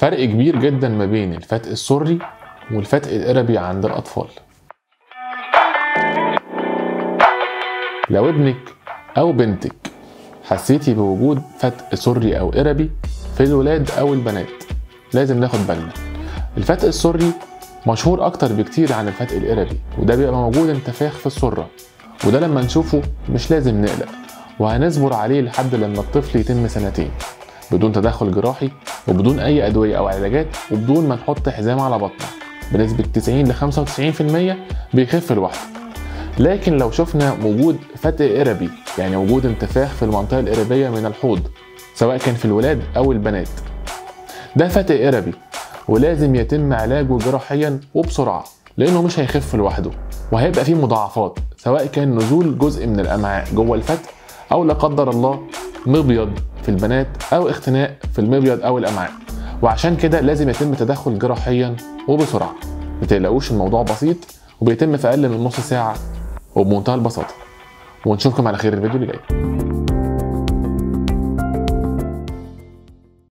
فرق كبير جدا ما بين الفتق السري والفتق الإربي عند الأطفال. لو ابنك أو بنتك حسيتي بوجود فتق سري أو إربي في الولاد أو البنات لازم ناخد بالنا. الفتق السري مشهور أكتر بكتير عن الفتق الإربي، وده بيبقى موجود انتفاخ في السرة، وده لما نشوفه مش لازم نقلق وهنصبر عليه لحد لما الطفل يتم سنتين بدون تدخل جراحي وبدون أي أدوية أو علاجات وبدون ما نحط حزام على بطنه، بنسبة 90 ل 95% بيخف لوحده. لكن لو شفنا وجود فتق إربي، يعني وجود انتفاخ في المنطقة الإربية من الحوض سواء كان في الولاد أو البنات، ده فتق إربي ولازم يتم علاجه جراحيا وبسرعة، لأنه مش هيخف لوحده وهيبقى فيه مضاعفات، سواء كان نزول جزء من الأمعاء جوه الفتق أو لا قدر الله مبيض في البنات أو اختناق في المبيض أو الأمعاء. وعشان كده لازم يتم تدخل جراحيا وبسرعة. متقلقوش، الموضوع بسيط وبيتم في أقل من نص ساعة وبمنتهى البساطة. ونشوفكم على خير الفيديو اللي جاي.